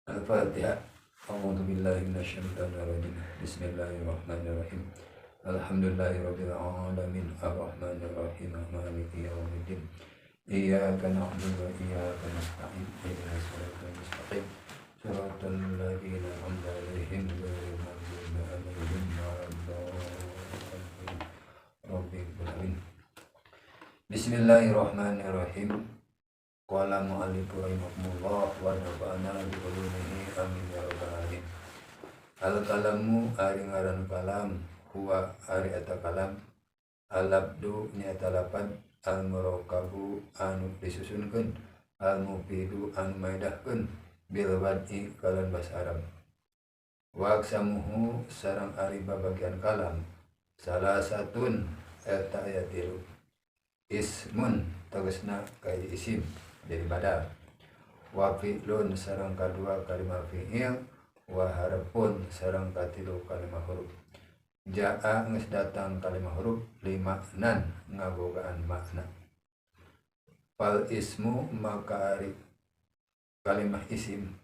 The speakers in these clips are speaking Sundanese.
Al-Fatihah. A'udzu billahi minasyaitonir rajim. Bismillahirrahmanirrahim. Alhamdulillahirabbil alamin arrahmanir rahim maliki yaumiddin. Iyyaka na'budu wa iyyaka nasta'in. Ihdinas siratal mustaqim. Siratal ladzina an'amta 'alaihim ghairil maghdubi 'alaihim waladdallin. Rabbil alamin. Bismillahirrahmanirrahim. Qala mu'allif rahimahullah wa nafa'ana bi ulumihi amin ya rabbal alamin. Al kalamu ari ngaran kalam huwa ari eta kalam al-abdu nyata lapan al murakabu anu disusunkeun al mufidu anu maedahkeun bil wad'i kalan basa Arab. Wa aqsamuhu sareng ari babagian kalam salah satun eta aya tilu. Ismun tegasna ka isim jadi badal, wa fi'lun sareng kadua kalimah fi'il, wa harfun sareng katilu kalimah huruf. Jaa geus datang kalimah huruf lima nan ngabogaan makna. Fal ismu maka ari kalimah isim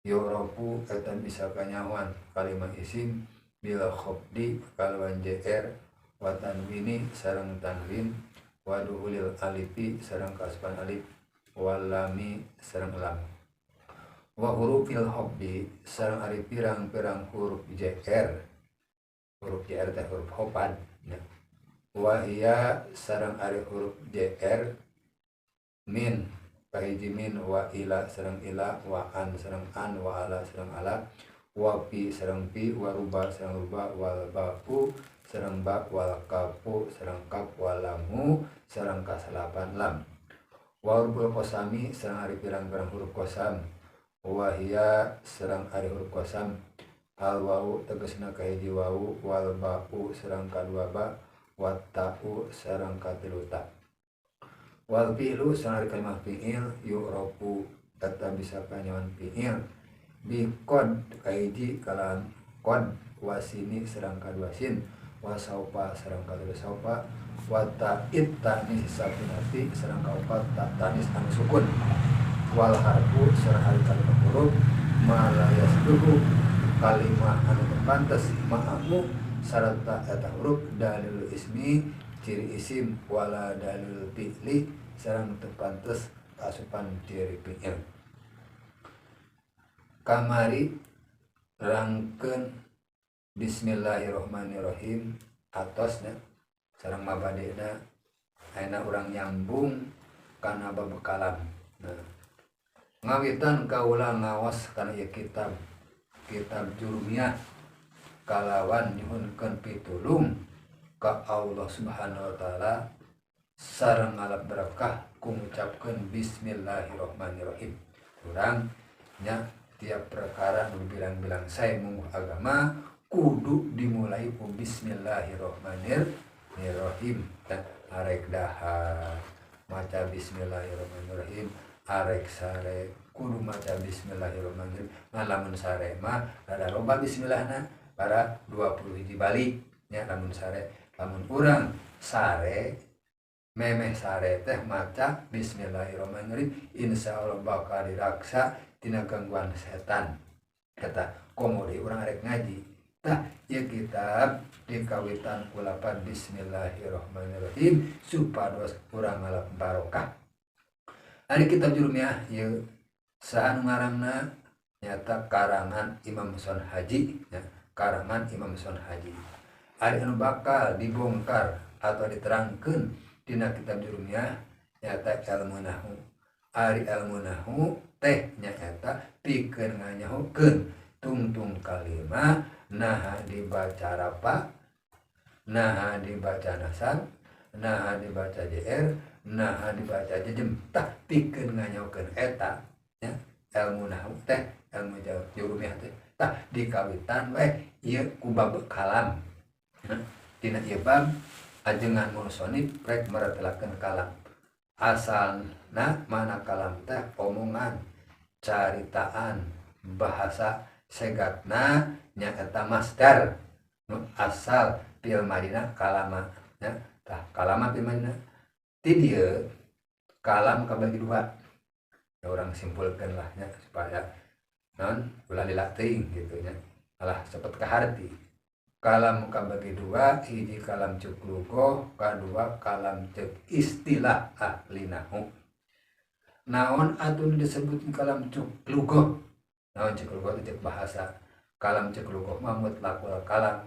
yu'rafu eta bisa kanyahoan kalimah isim bila khafdi kalawan jr wa tanwini sareng tanwin wa duhulil alifi sareng kasban alif walami sareng lam wa hurufil hobbi sareng ari pirang-pirang huruf jr, huruf jr teh huruf hopad ya. Wa hiya sareng ari huruf jr min kahiji min wa ila sareng ila wa an sareng an wa ala sareng ala wa fi sareng fi wa ruba sareng ruba wal ba'u sareng ba wal kafu sareng kaf walamu sareng kasalapan lam. Wa huruful qasami sareng ari pirang-pirang huruf qasam wa hiya sareng ari huruf qasam al wawu tegasna kahiji wawu wal ba'u sareng kadua ba wa ta'u sareng katilu ta. Wal fi'lu sareng ari kalimah fi'il yu'rafu eta bisa kanyawan fi'il bi qad kahiji kalawan qad wasini sareng kadua sin wa saufa sareng kadua saufa wa ta'it ta'nis sakinati sareng kaopat ta ta'nis anu sukun. Wal harfu sareng ari kalimah huruf ma la yasluhu kalimah anu pantes ma'ahu sarta eta huruf dalil ismi ciri isim wala dalil fi'li sareng teu pantes asupan ciri fi'il. Kamari rangkeun bismillahirrahmanirrahim atosna sareng mabadena ayeuna urang nyambung kana bab kalam. Nah, ngawitan kaula ngaos kana ieu kitab kitab Jurumiyah kalawan nyuhunkeun pitulung ka Allah Subhanahu wa taala sareng ngalap berkah ku ngucapkeun bismillahirrahmanirrahim. Urang nya tiap perkara nu bilang-bilang sae mungguh agama kudu dimulai ku bismillahirrahmanirrahim. Dan arek dahar maca bismillahirrahmanirrahim, arek sare kudu maca bismillahirrahmanirrahim. Ngan lamun sare mah rada loba bismillahna para 20 hiji balik nya lamun sare. Lamun urang sare memeh sare teh maca bismillahirrahmanirrahim, insyaallah bakal diraksa tina gangguan setan. Eta komo deui urang arek ngaji. Tah ieu kitab dikawitan ku lapan bismillahirrahmanirrahim supados urang ngalap barokah. Ari kitab Jurumiyah ieu saha nu ngarangna nyata karangan Imam Sonhaji nya, karangan Imam Sonhaji. Ari anu bakal dibongkar atau diterangkeun dina kitab Jurumiyah nyata ilmu nahwu. Ari ilmu nahwu teh nyaeta pikeun nganyahokeun tungtung kalimah naha dibaca rapa, naha dibaca nasab, naha dibaca jr, naha dibaca jejem. Tah pikeun nganyahokeun eta nya ilmu nahwu teh ilmu Jurumiyah teh. Tah dikawitan we ieu ku bab kalam. Dina ieu bab ajengan musonif rek meretelakeun kalam. Asalna mana kalam teh omongan, caritaan, bahasa segatna nyaeta masdar nu asal fil madina kalama nya. Tah kalama fil madina ti dieu kalam kabagi dua. Ya urang simpulkeun lah nya supaya Naon ulah lila teuing kitu nya. Alah cepet kaharti. Kalam kabagi dua, hiji kalam ceuk lugoh, kadua kalam ceuk istilah ahli nahu. Naon atuh nu disebut kalam ceuk lugoh? Naon ceuk lugoh teh ceuk bahasa. Kalam ceuk lugoh mah mutlakul kalam.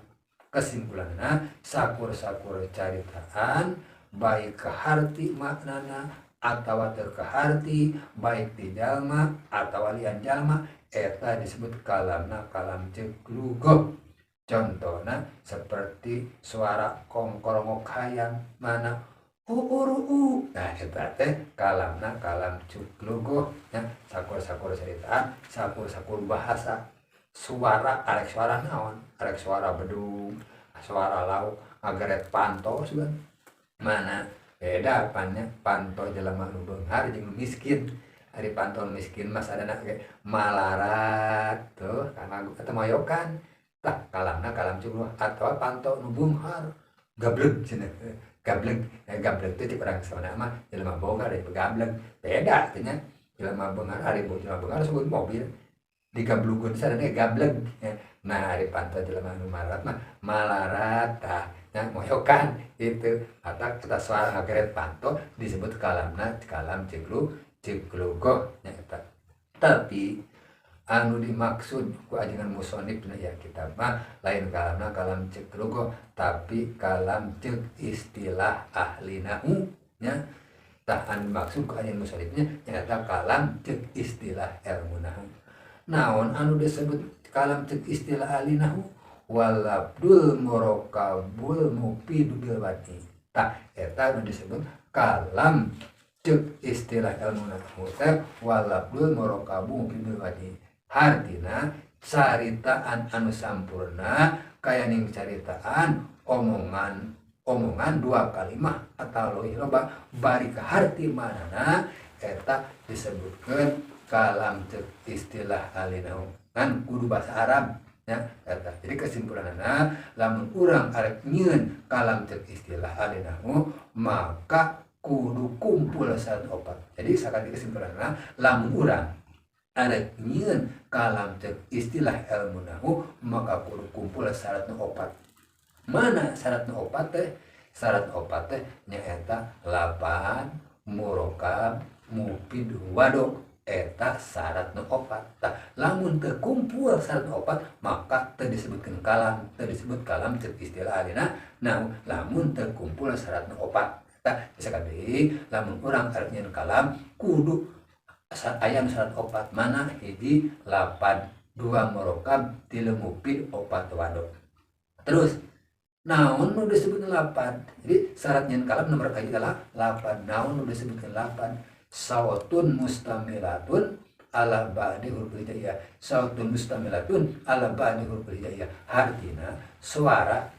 Kesimpulanna sakur-sakur caritaan baik kaharti maknana atawa teu kaharti, baik ti jalma atawa lian jalma, eta disebut kalamna kalam ceuk lugoh. Contohna seperti suara kongkorongok hayam mana uuru. Nah eta teh kalamna kalam ceuk lugoh nya, sakur-sakur caritaan, sakur-sakur bahasa. Suara arek suara naon? Arek suara bedug, suara lauk, ngageret panto sugan. Mana beda pannya panto jelema nu beunghar jeung nu miskin. Ari panto nu miskin mah sadana ge malarat tuh kana eta moyokan. Tah kalamna kalam ceuk lugoh atawa panto nu beunghar gableg cenah. Gableg, gableg teh cek urang Sunda mah jelema boga dari gableg. Beda teh nya. Jelema beunghar ari jelema beunghar sebut mobil. Digablugeun sadana gableg. Nah ari panto jelema nu malarat mah malarat tah nya moyokan gitu. Atau kita suara ngageret panto disebut kalamna kalam ceuk lugoh nya eta. Tapi anu dimaksud ku ajengan musonif dina ieu kitab mah lain kalamna kalam ceuk lugoh tapi kalam ceuk istilah ahli nahu nya. Tah anu dimaksud ku ajengan musonifnya nyaeta kalam ceuk istilah ilmu nahu. Naon anu disebut kalam ceuk istilah ahli nahu? Walabdul murokabul mufidu bil wadi. Tah eta anu disebut kalam ceuk istilah ilmu nahu teh walabdul murokabul mufidu bil wadi. Hartina caritaan anu sampurna kaya ning caritaan omongan omongan dua kalimah atau leuwih loba bari kaharti manana eta disebutkeun kalam ceuk istilah ahli nahu. Kan kudu bahasa Arab nya eta. Jadi kesimpulanna lamun urang arek nyieun kalam ceuk istilah ahli nahu maka kudu kumpul syarat opat. Jadi sakali kesimpulanna lamun urang arek nyieun kalam ceuk istilah ilmu nahu maka kudu kumpul syarat opat. Mana syarat opat teh? Syarat opat teh nyaeta lapan murokab mufid wado. Eta syarat nu opat. Tah lamun teu kumpul syarat nu opat maka teu disebutkeun kalam, teu disebut kalam ceuk istilah ahlina. Nah, lamun teu kumpul syarat nu opat. Tah bisa kabeh lamun urang arek nyieun kalam kudu aya nu syarat opat. Mana hiji lapan, dua murokab, tilu mufid, opat wado. Terus naon nu disebut lapan? Jadi syarat nyieun kalam nomor kahiji adalah lapan. Naon nu disebutkeun lapan? Sawatun mustamilatun ala ba'di huruf hijaiyah. Sawatun mustamilatun ala ba'di huruf hijaiyah. Hartina suara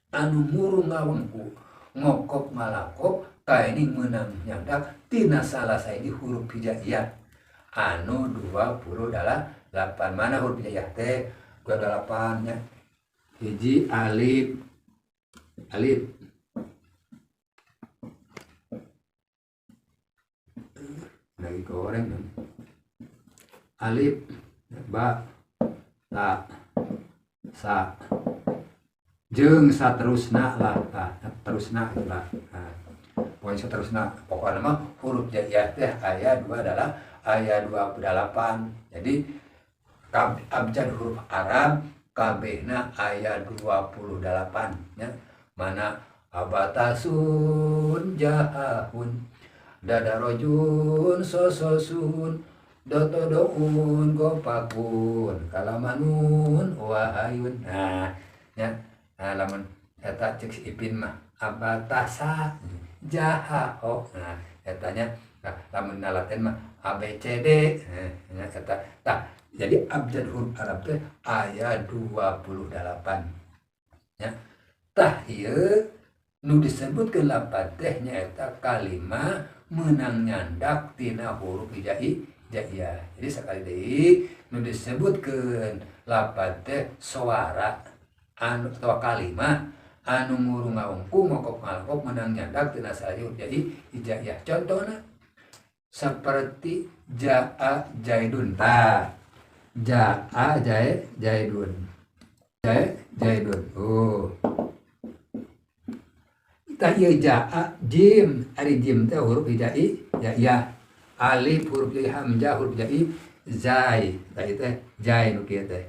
anu murung ngawengku ngokop malakop kaini meunang nyandak tina salah sahiji huruf hijaiyah anu 28. Mana huruf hijaiyah teh? 28 nya. Hiji alif, alif, lagi goreng kan. Alif, ba, ta, sa, jeung saterusna lah, tah, terusna lah. Nah, pokoknya saterusna, pokokna mah huruf hijaiyah teh aya dua adalah aya 28. Jadi abjad huruf Arab kabehna aya 28 nya. Mana abatasun jahahun dadarojun sososun dotodoun gopakun kalamanun wahayun. Nah nya, nah, lamun eta ceuk si Ipin mah abatasa jahaho. Nah etanya, nah, lamun nalaten mah A B C D. Nah, nya eta. Tah jadi abjad huruf Arab teh aya 28 nya. Tah ieu nu disebutkeun lapan teh nyaeta kalimah meunang nyandak tina huruf hijaiyah. Jadi sakali deui nu disebutkeun lapan teh suara anu atawa kalimah anu ngurung ngaungkung ngokop ngalakop meunang nyandak tina salah huruf hijaiyah. Contohna seperti jaa jaidun. Tah Jaa jae jaidun. Jae jaidun. Oh. Tah ieu jaa jim, ari jim teh huruf hija'i ya. Alif huruf hija'i, hamzah huruf hija'i, zai. Tah ieu teh jai nu kieu teh.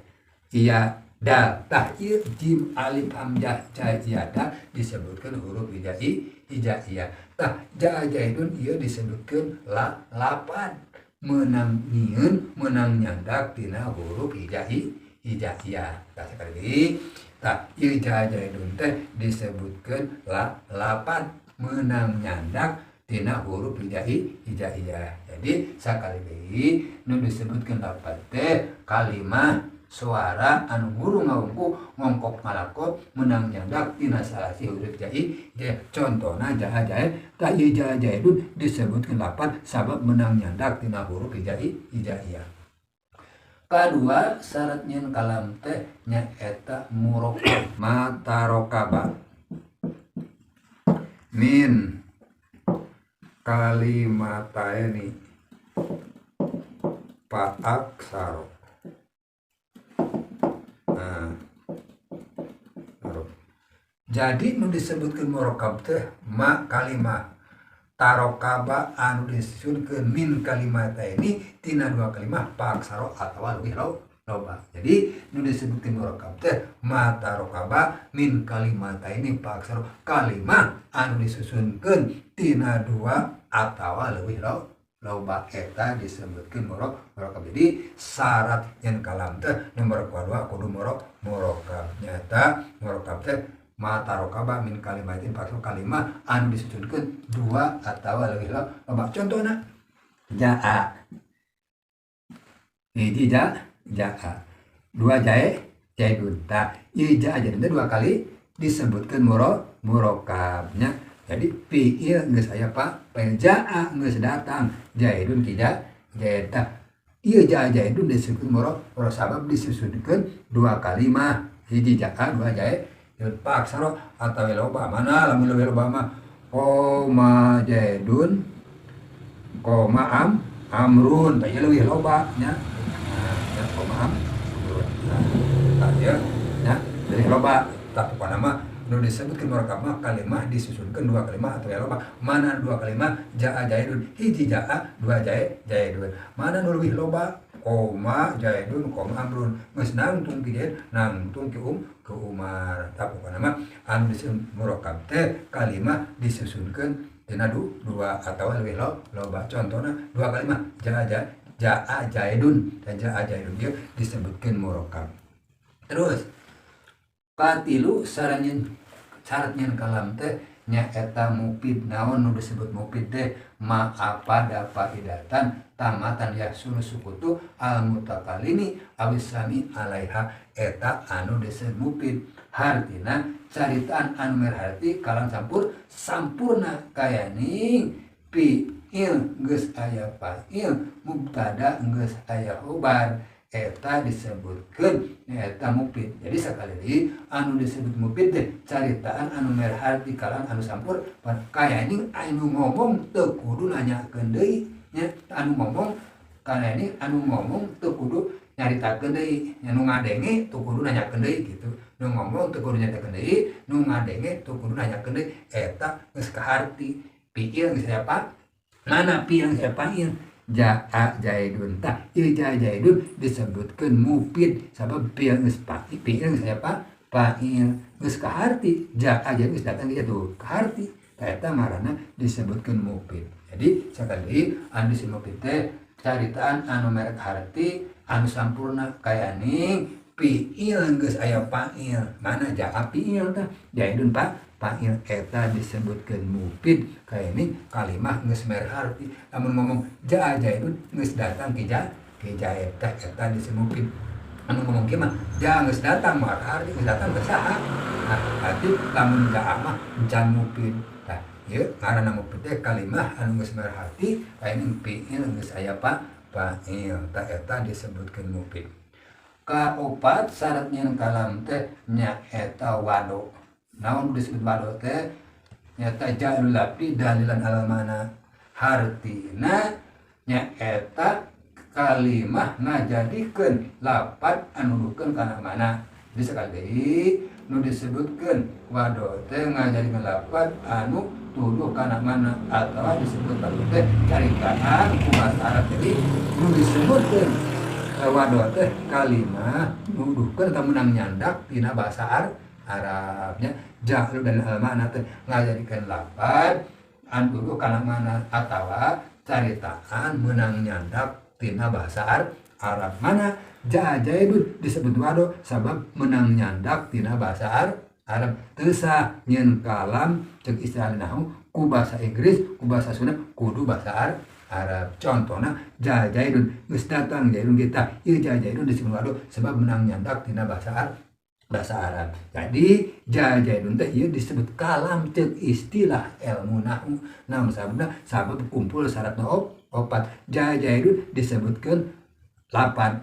Iya dal. Tah ieu jim alif hamzah jai iya dal disebutkeun huruf hija'i hijaiyah. Tah jaa jaidun ieu disebutkeun la lapan meunang nyieun meunang nyandak tina huruf hija'i hijaiyah. Tah sakali deui tah ieu jaa jaidun teh disebutkeun la lapan meunang nyandak tina huruf hija'i hijaiyah. Jadi sakali deui nu disebutkeun lapan teh kalimah suara anu ngurung ngawungku ngongkop ngalakop menang nyandak tina salah si huruf hija'i. Contohna jaa jae tah ieu jaa jaidun disebutkeun lapan sabab menang nyandak tina huruf hija'i hijaiyah. Kadua syarat nyeun kalam teh nyaeta murokab matarokaba min kalimataini fa'aksaro. Nah, jadi nu disebutkeun murokab teh ma kalimah tarokaba anu disusunkeun min kalimataini tina dua kalimah fa'aksaro atawa leuwih loba. Jadi nu disebutkeun murokab teh ma tarokaba min kalimataini fa'aksaro kalimah anu disusunkeun tina dua atawa leuwih loba eta disebutkeun murokab. Jadi syarat nyen kalam teh nomor kadua kudu murokab. Nyata murokab teh ma tarokaba min kalimatin fa'aksaro kalimah anu disusunkeun dua atawa leuwih loba. Contohna jaa hiji ja jaa dua jae jaidun. Tah ieu jaa jaidun teh dua kali disebutkeun murokabnya. Jadi fiil geus aya fa'il jaa geus datang jaidun ki jaid. Tah ieu jaa jaidun disebutkeun murokab sabab disusunkeun dua kalimah hiji jaa dua jae fa'aksaro atawa loba. Mana lamun leuwih loba mah koma jaidun koma amrun tah ieu leuwih loba nya. Nah, koma amrun. Tah ieu nya leuwih loba. Tah pokona mah nu disebutkeun murokab mah kalimah disusunkeun dua kalimah atawa loba. Mana dua kalimah jaa jaidun hiji jaa dua jae jaidun. Mana nu leuwih loba koma jaidun koma amrun geus nangtung ki jaid nangtung ki ke Umar. Tah pokona mah anu disebut murokab teh kalimah disusunkeun tina dua atawa leuwih loba. Contohna dua kalimah jaa jaa jaidun dan jaa jaidun ieu disebutkeun murokab. Terus katilu syarat nyen kalam teh nyaeta mufid. Naon nu disebut mufid teh ma apa faidatan tamatan yahsulu sukutu al mutakalimi awis sami alaiha eta anu disebut mufid. Hartina caritaan anu merharti kalam campur sampurna kayaning fiil geus aya fa'il mubtada geus aya khobar eta disebutkeun eta mufid. Jadi sakali deui anu disebut mufid teh caritaan anu merharti kalam anu sampur kayaning anu ngomong teu kudu nanyakeun deui nya. Anu ngomong kayaning anu ngomong teu kudu nyaritakeun deui, anu ngadenge teu kudu nanyakeun deui kitu. Nu ngomong teu kudu nyaritakeun deui, nu ngadenge teu kudu nanyakeun deui eta geus kaharti. Fiil geus aya mana fiil geus aya fa'il jaa jaidun. Tah ieu jaa jaidun disebutkeun mufid sabab fiil geus fa'il, fiil geus aya fa'il geus kaharti. Jaa jaidun geus datang kitu kaharti. Tah eta ngaranna disebutkeun mufid. Jadi sakali deui anu disebut mufid teh caritaan anu merek harti anu sampurna kayaning fiil geus aya fa'il. Mana jaa fiil tah jaidun fa'il eta disebutkeun mufid kayaning kalimah geus merek harti. Lamun ngomong jaa jaidun geus datang ki jaid teh eta disebut mufid. Anu ngomong kieu mah jaa geus datang mah harti geus datang ke saha. Nah, berarti lamun jaa mah encan mufid. Tah ieu ngaranna mufid teh kalimah anu geus merek harti kayaning fiil geus aya fa'il tah eta disebutkeun mufid. Kaopat syarat nyeun kalam teh nyaeta wado. Naon disebut wado teh nyaeta ja'alul lafzi dalilan ala mana. Hartina nyaeta Kalimah ngajadikeun lapad anu nuduhkeun kana mana. Jadi sekali deui, nu disebutkeun wado teh ngajadikeun lapad anu tuduh kana mana atau disebut wado teh caritaan ku bahasa Arab. Jadi nu disebutkeun wado teh kalimah nuduhkeun atau menang nyandak tina bahasa Arabnya. Ja'lu dan al makna teh ngajadikeun lapad anu tuduh kana mana atawa caritaan menang nyandak tina bahasa Arab. Mana ja'a Zaidun disebut wado sabab menang nyandak tina bahasa Arab. Teu sah nyeun kalam ceuk istilah nahwu ku bahasa Inggris, ku bahasa Sunda, kudu bahasa Arab. Contohna ja'a Zaidun, geus datang Zaidun kita. Ieu ja'a Zaidun disebut wado sebab menang nyandak tina bahasa Arab. Jadi ja'a Zaidun teh ieu disebut kalam ceuk istilah ilmu nahwu. Naon sababna? Sabab kumpul syaratna opat. Ja'a Zaidun disebutkeun lapad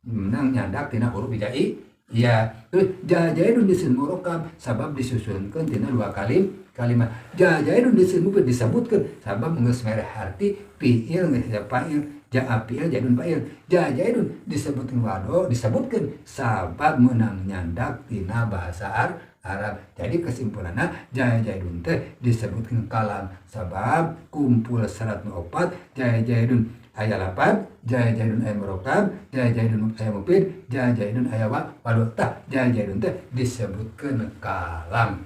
menang nyandak tina huruf hijaiyah. Iya, terus ja'a Zaidun disebut murakkab sabab disusunkeun tina dua kalimat. Ja'a Zaidun disebut disebutkeun sabab geus mere harti fiil geus fa'il, ja'a fiil Zaidun fa'il. Ja'a Zaidun disebutkeun wado disebutkeun sabab menang nyandak tina bahasa Arab. Jadi kesimpulanna ja'a Zaidun teh disebutkeun kalam sabab kumpul syarat nu opat. Ja'a Zaidun aya lapad, ja'a Zaidun aya murakkab, ja'a Zaidun aya mufid, ja'a Zaidun aya wado. Tah ja'a Zaidun teh disebutkeun kalam.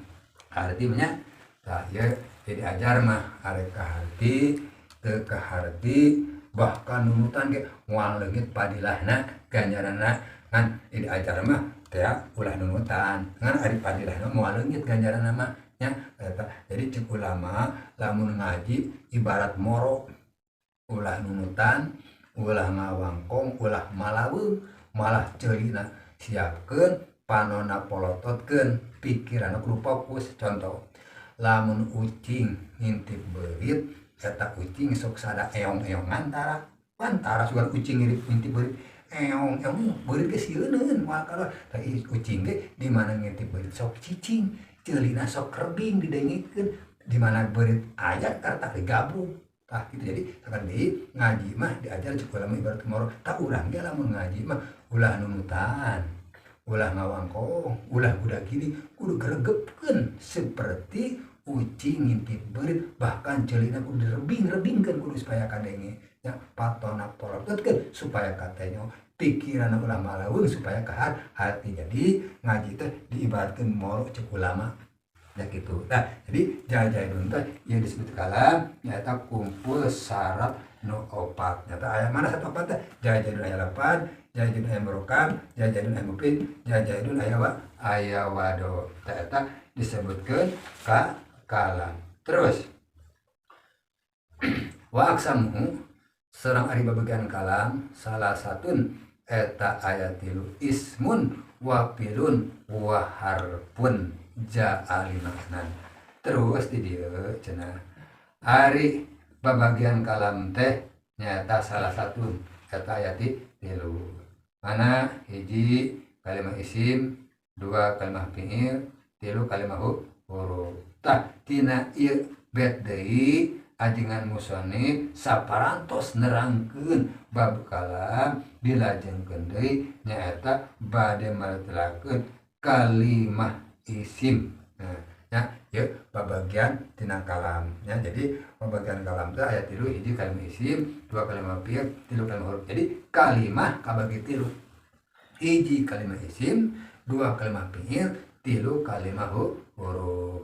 Artinya tah ieu jadi ajar mah arek kaharti teu kaharti, bahkan nunutan ge moal leungit padilahna ganjaranna. Ngan jadi ajar mah teh ulah nunutan, ngan ari padilahna moal leungit ganjaranna mah nya eta. Jadi cek ulama lamun ngaji ibarat moro, ulah nunutan, ulah ngawangkong, ulah malaweung, malah ceulina siapkeun, panona polototkeun, pikiranna kudu fokus. Contoh, lamun ucing ngintip beurit, eta ucing sok sada eong-eongan tara antara sugan ucing ngintip beurit eong eong, beurit ge sieuneun moal kaluar. Tah ucing ge di mana ngintip beurit sok cicing, ceulina sok rebing didengikeun, di mana beurit aya kartak digabrug. Tah gitu. Jadi sakali deui, ngaji mah diajar cek ulama ibarat moro. Tah urang ge lamun ngaji mah ulah nunutan, ulah ngawangkong, ulah budak gini, kudu gregetkeun seperti ucing ngintip beurit, bahkan ceulina kudu direbing-rebingkeun kudu supaya kadenge nya, patona polototkeun supaya katenyo, pikiran ulah malaweung supaya kahar hati. Jadi ngaji teh diibaratkeun moro cek ulama ya gitu. Nah, jadi ja'a Zaidun teh ieu disebut kalam nyaeta kumpul syarat nu opat. Nyata aya mana satu opat teh? Ja'a Zaidun aya lapad, ja'a Zaidun aya murakkab, ja'a Zaidun aya mufid, ja'a Zaidun aya wa aya wado. Tah eta disebutkeun ka kalam. Terus wa aqsamu sareng ari babagian kalam salah satun eta aya tilu, ismun wa fi'lun wa harfun ja'a limaknan. Terus di dieu cenah ari babagian kalam teh nyata salah satu eta aya tilu. Mana hiji kalimah isim, dua kalimah fi'il, tilu kalimah huruf. Tah tina ieu bet deui ajengan musonif saparantos nerangkeun bab kalam, dilajengkeun deui nyaeta bade maretelakeun kalimah isim. Nah, ya, ieu babagian tina kalam ya. Jadi babagian kalam teh aya tilu, hiji kalimah isim, dua kalimah fi'il, tilu kalimah huruf. Jadi kalimah kabagi tilu, hiji kalimah isim, dua kalimah fi'il, tilu kalimah huruf.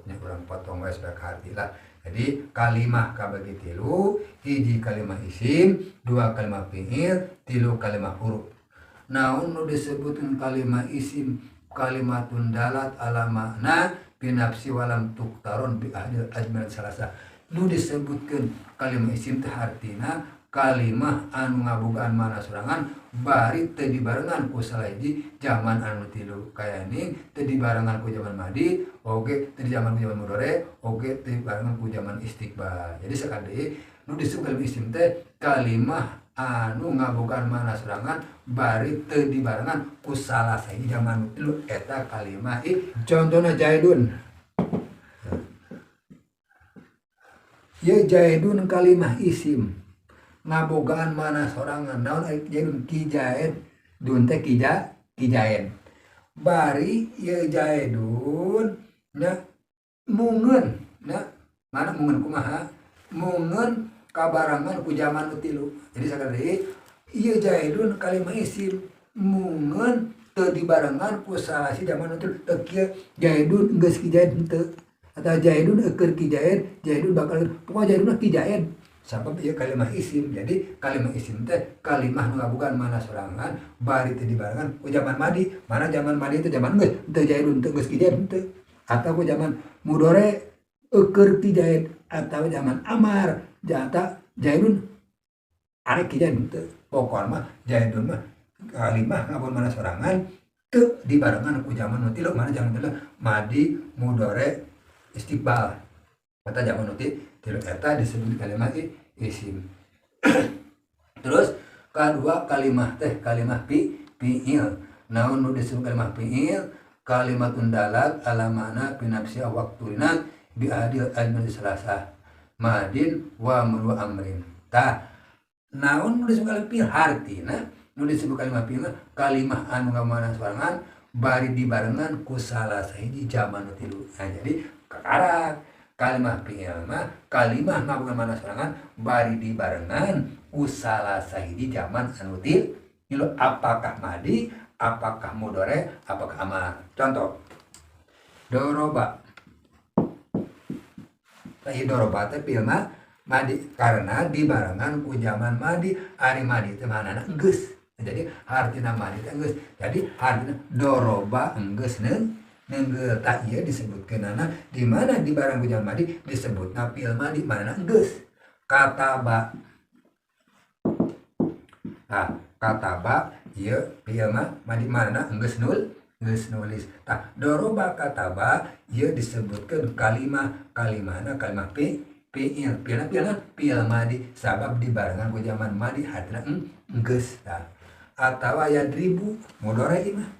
Nya urang potong wae supaya kaharti lah. Jadi kalimah kabagi tilu, hiji kalimah isim, dua kalimah fi'il, tilu kalimah huruf. Naon nu disebutkeun kalimah isim? Kalimatun dalat ala makna binafsi walam tuktaron bi ahlil ajmal salasa. Nu disebutkeun kalimah isim teh hartina kalimah anu ngabogaan mana sorangan bari teu dibarengan ku salahiji zaman anu tilu, kayani teu dibarengan ku zaman madi, oge teu di zaman ku zaman mudhari, oge teu dibarengan ku zaman istiqbal. Jadi sekali deui, nu disebut kalimah isim teh kalimah anu ngabogaan mana sorangan bari teu dibarengan ku salah sahiji zaman nu tilu, eta kalimah i. Contohna Zaidun. Ye Zaidun kalimah isim. Ngabogaan mana sorangan. Naon ari Zaidun? Ki Zaid dun teh ki Zaid. Bari ieu Zaidun nya mungeun nya. Mana mungeun kumaha? Mungeun kabarengan ku zaman nu tilu. Jadi sakali deui, ieu Zaidun kalimah isim mungeun teu dibarengan ku salah si zaman nu tilu. Teu kieu Zaidun geus ki Zaid henteu, atau Zaidun eukeun ki Zaid, Zaidun bakal, pokoknya Zaidun mah ki Zaid. Sabab ieu kalimah isim. Jadi kalimah isim teh kalimah nu ngabogaan mana sorangan bari teu dibarengan ku zaman madi. Mana zaman madi teh zaman geus, teu Zaidun teu geus ki Zaid henteu. Atau ku zaman mudore eukeun ki Zaid, atau zaman amar jata Zaidun arek ki Zaid henteu. Pokokna mah Zaidun mah kalimah ngabogaan mana sorangan teu dibarengan ku zaman nu tilu. Mana zaman tilu? Madi, mudore, istiqbal. Kata zaman nu tilu eta disebut kalimah isim. Terus kedua kalimah teh kalimah fi'il. Naon nu disebut kalimah fi'il? Kalimatun dalat ala makna fi nafsiha waqturinat bi adil ajmal salasah madin wa amru amrin. Tah, naon nu disebut kalimah fi'il? Hartina nu disebut kalimah fi'il kalimah anu ngamana sorangan bari dibarengan ku salah sahiji zaman nu tilu. Nah, jadi kakarak kalimah fi'il mah kalimah ngabogaan mana sorangan bari dibarengan ku salah sahiji zaman anu tilu, apakah madi, apakah mudore, apakah amar. Contoh doroba. Tah, doroba teh fi'il mah madi karena dibarengan ku zaman madi. Ari madi teh manana geus. Jadi hartina madi teh geus. Jadi hartina doroba enggeus neunggeul. Tah, ieu disebutkeunana di mana dibareng ku zaman madi disebutna fi'il madi, manana geus. Kataba. Tah, kataba ieu fi'il mah madi, manana geus geus nulis. Tah, doroba kataba ieu disebutkeun kalimah, kalimahna kalimah fi'il. Fi'ilna fi'il madi sabab dibarengan ku zaman madi, hartina enggeus. Tah, atawa yadribu mudore ieu mah.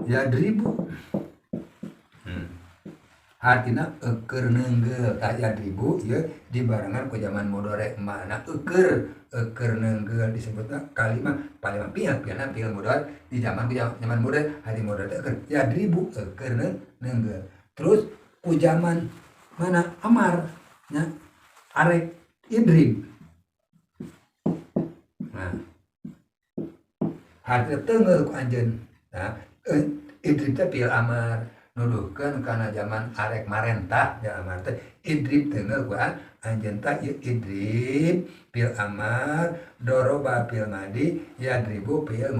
Yadribu. Hartina eukeun neunggeul. Tah, yadribu ieu dibarengan ku zaman mudore, makna eukeun neunggeul, disebutna kalimah kalimah fi'il, fi'ilna fi'il mudore di zaman ku zaman mudore, hari mudore teh eukeun yadribu eukeun neunggeul. Terus ku zaman mana? Amar nya, arek idrib. Nah, hartina teunggeul ku anjeun. Nah, idrib teh fi'il amar nuduhkeun kana zaman arek marentah ya, amar teh idrib teunggeul ku anjeun. Tah, ieu idrib fi'il amar, doroba fi'il madi, yadribu fi'il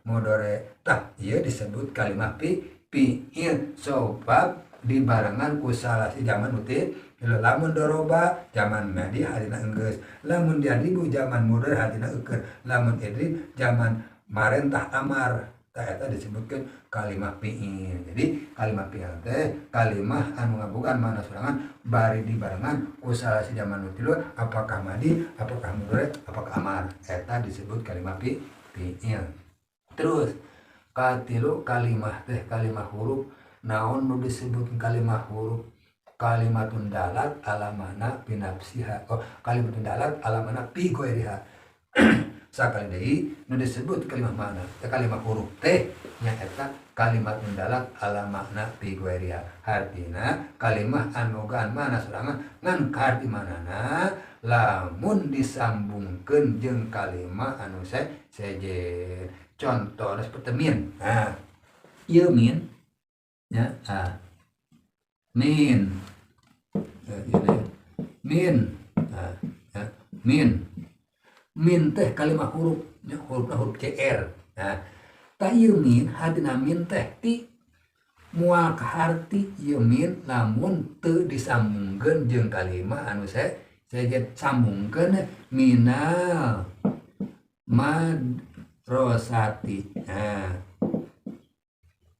mudore. Tah, ieu disebut kalimah fi'il sabab dibarengan ku salah si zaman nu tilu. Lamun doroba zaman madi hartina enggeus, lamun yadribu zaman mudore hartina eukeun, lamun idrib zaman marentah amar. Tah, eta disebutkeun kalimah fi'il. Jadi kalimah fi'il teh kalimah anu ngabogaan mana sorangan bari dibarengan ku salah si zaman nu tilu, apakah madi, apakah mudore, apakah amar. Eta disebut kalimah fi'il. Terus katilu kalimah teh kalimah huruf. Naon nu disebut kalimah huruf? Kalimatun dalat ala mana binafsiha, oh, kalimatun dalat ala mana fi ghairiha. Sakali deui, nu disebut kalimah mana teh kalimah huruf teh nyaeta kalimatun dalat ala makna fi ghairiha, hartina kalimah anu gaan mana sorangan ngan kaharti manana lamun disambungkeun jeung kalimah anu sejen. Contohna seperti min. Nah, ieu min ya, ah, min ya, ini min. Nah, ya, min, min teh kalimah huruf ya, hurufna huruf CR. Nah, tah, ieu min hartina min teh ti moal kaharti ieu min lamun teu disambungkeun jeung kalimah anu sejen. Sambungkeun minal madrasati. Nah,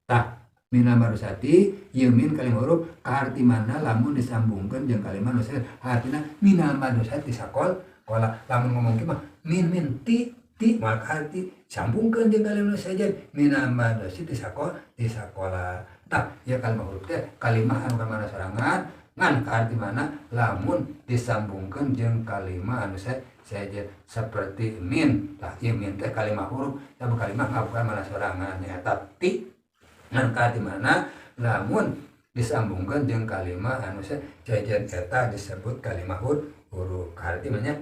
tah, minal madrasati ieu min kalimah huruf kaharti mana lamun disambungkeun jeung kalimah anu sejen, hartina minal madrasati sakol kola. Lamun ngomong kieu mah min min ti ti moal kaharti, sambungkeun jeung kalimah anu sejen, minal madrasati sakol di sakola. Tah, ieu kalimah huruf teh kalimah anu ka mana sorangan Ngan kaharti mana lamun disambungkeun jeung kalimah anu sejen seperti min. Tah, ieu min teh kalimah huruf, tah kalimah ngabogaan mana sorangan, nyaeta ti. Ngan kaharti mana lamun disambungkeun jeung kalimah anu sejen, eta disebut kalimah huruf. Kaharti mah nya.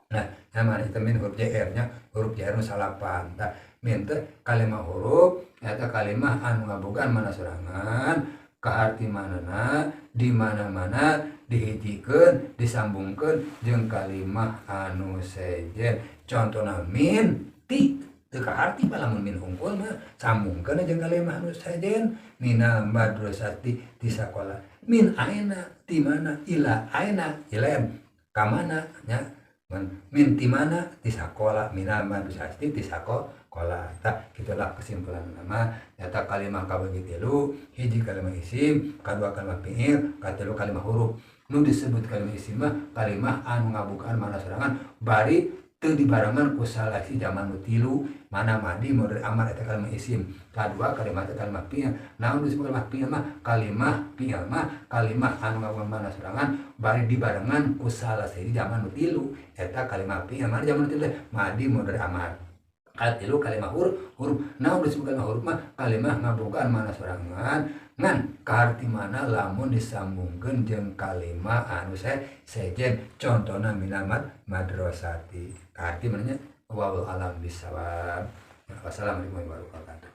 Nah, mana itu min huruf JR nya, huruf JR nu salapan. Tah, min teh kalimah huruf, eta kalimah anu ngabogaan mana sorangan, kaharti manana di mana-mana dihijikeun, disambungkeun jeung kalimah anu sejen. Contohna min ti teu kaharti mah lamun min hungkul mah, sambungkeun jeung kalimah anu sejen, minal madrasati, ti sakola. Min aina, ti mana, ila aina, ilen ka mana nya. Min ti mana, ti sakola, minal madrasati, ti sakola. Tah, gitulah kesimpulan nama nyata kalimah kabagi tilu: hiji kalimah isim, kadua kalimah fiil, katilu kalimah huruf. Nu disebut kalimah isim mah kalimah anu ngabogaan mana sorangan bari teu dibarengan ku salah sahiji zaman nu tilu, mana madi, mudhari, amar, eta kalimah isim. Kadua kalimah teh kalimah fiil. Naon disebut kalimah fiil mah? Kalimah fiil mah kalimah anu ngabogaan mana sorangan bari dibarengan ku salah sahiji zaman nu tilu, eta kalimah fiil. Mana zaman nu tilu teh? Madi, mudhari, amar. Katilu kalimah huruf. Huruf naon disebut kalimah huruf mah? Kalimah ngabogaan mana sorangan ngan kaharti mana lamun disambungkeun jeung kalimah anu sejen, contohna minal madrasati. Kaharti mana nya? Wallahu alam bisawab. Wassalamualaikum warahmatullahi wabarakatuh.